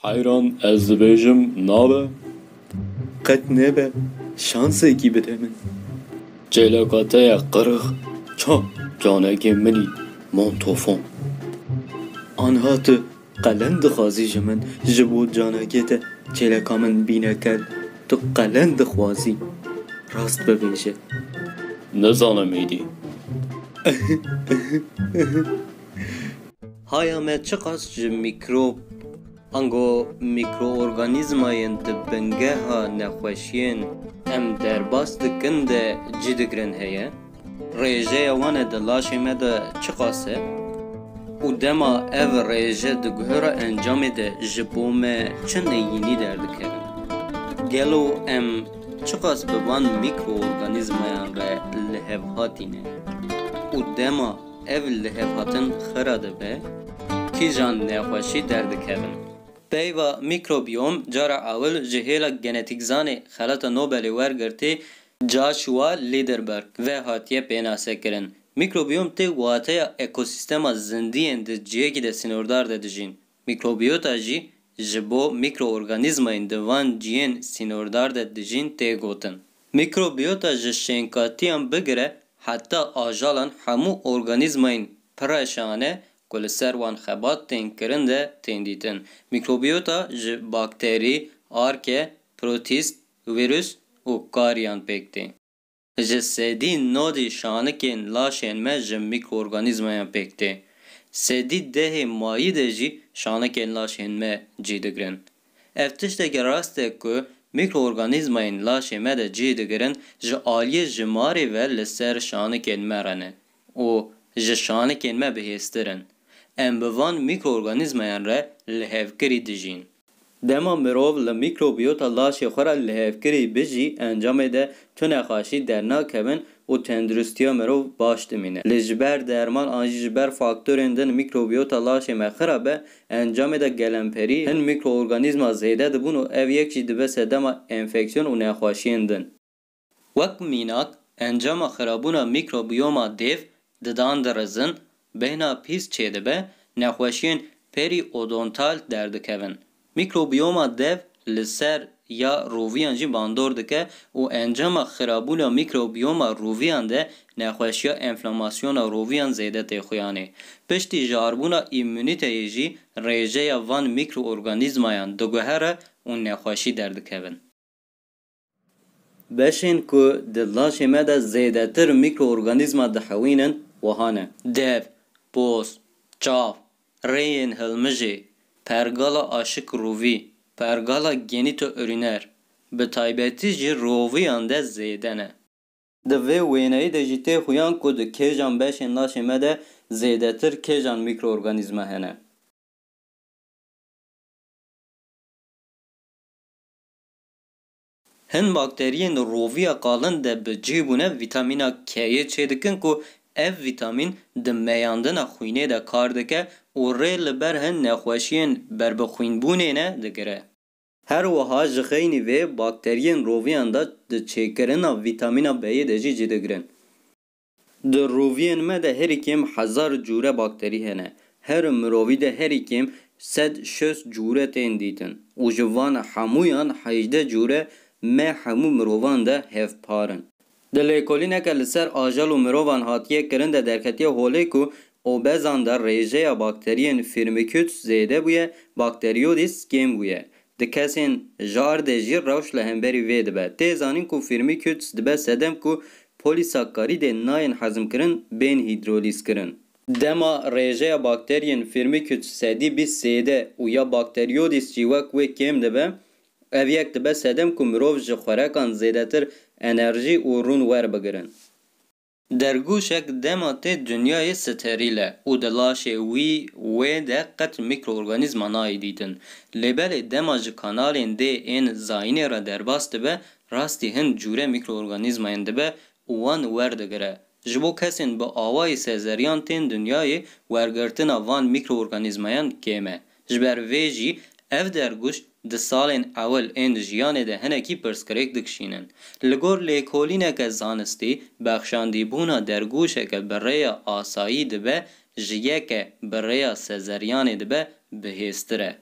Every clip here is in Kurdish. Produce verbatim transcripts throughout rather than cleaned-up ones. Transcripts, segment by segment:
Heyran ez dibêjim nabe. Qet nebe, şansekî bide min. Çêleka te ye qirix, ça canekê min î, mon tofon. Anha tu qelen dixwazî ji min, ji bo canekê te çêleka min bîne kel. Tu qelen dixwazî. Rast bibêje. Nizanim êdî. Haya me çiqas ji mîkrob, ango mîkroorganîzmayên di bingeha nexweşiyên em derbas dikin de cî digirin heye? Rêjeya wan e di laşê me de çiqas e? Û dema ev rêje diguhera encamê de ji bo me çi neyînî derdikevin? Gelo em çiqas bi van mîkroorganîzmayan re lihevhatî ne? Û dema ev lihevhatin xira dibe, kîjan nexweşî derdikevin? Peyva mîkrobiyom cara ewil ji hêla genetîkzanê xelata Nobelê wergirtî Joshua Lederberg ve hatiye pênasekirin. Mîkrobiyom tê wateya ekosîstema zindiyên di cihekî de sînordar de dijîn. Mîkrobiyota jî ji bo mîkroorganîzmayên di van cihên sînordar de dijîn tê gotin. Mîkrobiyota ji şênkatiyan bigire heta ajalan hemû organîzmayên pire şane ku li ser wan xebat tên kirin de tên dîtin. Mîkrobiyota ji bakterî, arke, protîst, vîrus û kariyan pêk tê. Ji sedî nodî şanikên laşên me ji mîkroorganîzmayan pêk tê. Sedî dehê mayî de jî şanikên laşên me cî digirin. Ev tiştekî rast e ku mîkroorganîzmayên laşê me de cî digirin, ji aliyê jimarê ve li ser şanikên me re ne û ji şanikên me bihêztir in. Em bi van mîkroorganîzmayan re lihevkirî dijîn. Dema mirov li mîkrobiyota laşê xwe re lihevkirî bijî, encamê de tu nexweşî dernakevin û tenduristiya mirov baş dimîne. Lê ji ber derman an jî ji ber faktorên din mîkrobiyota laşê me xira be, encamê de gelemperî hin mîkroorganîzma zêde dibûn û ev yek jî dibe sedema enfeksiyon û nexweşiyên din. Wek mînak, encama xirabûna mîkrobiyoma dêv, didan dirizin, bêhna pîs çêdibe, nexweşiyên periodontal derdikevin. Mîkrobiyoma dev li ser ya roviyan jî bandor dike û encama xirabûna mîkrobiyoma roviyan de nexweşiya enflamasyona roviyan zêde tê xuyanê. Piştî jarbûna îmûnîteyê jî rêjeya van mîkroorganîzmayan diguhere û nexweşî derdikevin. Beşên ku di laşê me de zêdetir mîkroorganîzma dihewînin wiha ne: dev, poz, çav, rêyên hilmijê, pergala aşik rovî, pergala genîtourîner, bi taybetî jî roviyan de zêde ne. Di vê wêneyê de jî tê xuyan ku di kêjan beşên laşê me de zêdetir kêjan mîkroorganîzma hene. Hin bakteriyên roviya qalin de bi cih bûne vîtamîna K'yê çêdikin ku ev vîtamîn di meyandina xwînê de kar dike û rê li ber hin nexweşiyên berbixwînbûnê ne digire. Her wiha ji xeynî vê bakteriyên roviyan de di çêkirina vîtamîna B'yê de jî cî digirin. Di roviyên me de herî kêm hezar cûre bakterî hene. Her mirovî de herî kêm sed şêst cûre tên dîtin û ji van hemûyan hejdeh cûre me hemû mirovan de hevpar in. Di lêkolîneke li ser ajal û mirovan hatiye kirin de derketiye holê ku obezan de rêjeya bakteriyên Firmicutes zêde bûye, bakteriyodîs kêm bûye. Di kesên jar de jî rewş li hemberî vê dibe. Tê zanîn ku Firmicutes dibe sedem ku polîsakkarîdên nayên hezmkirin bên hîdrolîzkirin. Dema rêjeya bakteriyên Firmicutes sedî bîst zêde û ya bakteriyodîs jî wek wê kêm dibe, ev yek dibe sedem ku mirov ji xwerekan zêdetir enerjî û rûn werbigirin. Dergûşek dema tê dinyayê sterîl e û di laşê wî wê de qet mîkroorganîzma nayê dîtin. Lê belê dema ji kanalên dê ên zayînê re derbas dibe, rastî hin cûre mîkroorganîzmayên dibe û wan werdigire. Ji bo kesên bi awayî sezeryan tên dinyayê, wergirtina van mîkroorganîzmayan kêm e. Ji ber vê jî ev dergûş di salên ewil ên jiyanê de hinekî pirsgirêk dikişînin. Li gor lêkolîneke zanistî, bexşandîbûna dergûşeke bi rêya asayî dibe, ji yeke bi rêya sezeryanê dibe bihêztir e.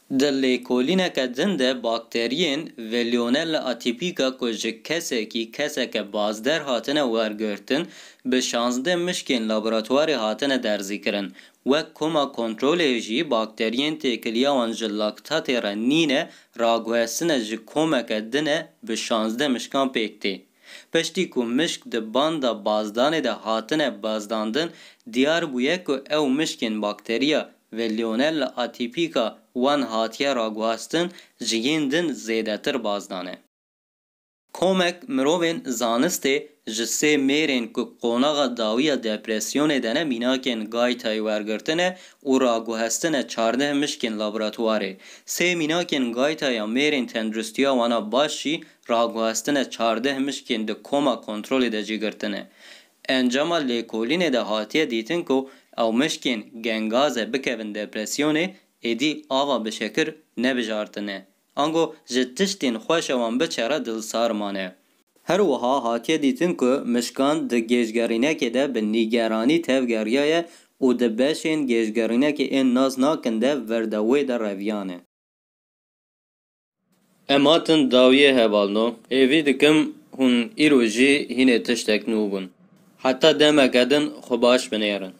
Di lêkolîneke din de bakteriyên Veillonella atypica ku ji kesekî keseke bazder hatine wergirtin, bi şazdeh mişkên laboratuwarê hatine derzîkirin. Wek koma kontrolê jî bakteriyên têkiliya wan ji laktatê re nîne, raguhestine ji komeke din e bi şazdeh mişkan pêk tê. Piştî ku mişk di banda bazdanê de hatine bazdandin, diyar bûye ku ew mişkên bakteriya Veillonella atypica wan hatiye raguhestin, ji yên din zêdetir bazdane. Komek mirovên zanistê ji sê mêrên ku qonaxa dawiya depresyonê de ne mînakên Gaitayê wergirtine û raguhestine çardeh mişkên laboratuwarê. Sê mînakên Gaitaya mêrên tenduristiya wana baş jî raguhestine çardeh mişkên di koma kontrolê de jî girtine. Encama lêkolînê de hatiye dîtin ku ew mişkên gengaze bikevin depresyonê, êdî ava bi şekir nebijartine. Ango ji tiştên xweş e wan biçe re dilsar mane. Her wiha hatiye dîtin ku mişkan di gêjgerînekê de bi nîgeranî tevgeriyaye û di beşên gêjgerînekê ên nas nakin de ver de wê de reviyane. Em hatin dawiyê hevalno, hêvî dikim hûn îro jî hînê tiştek nû bûn. Heta demeke din xwe baş binêrin.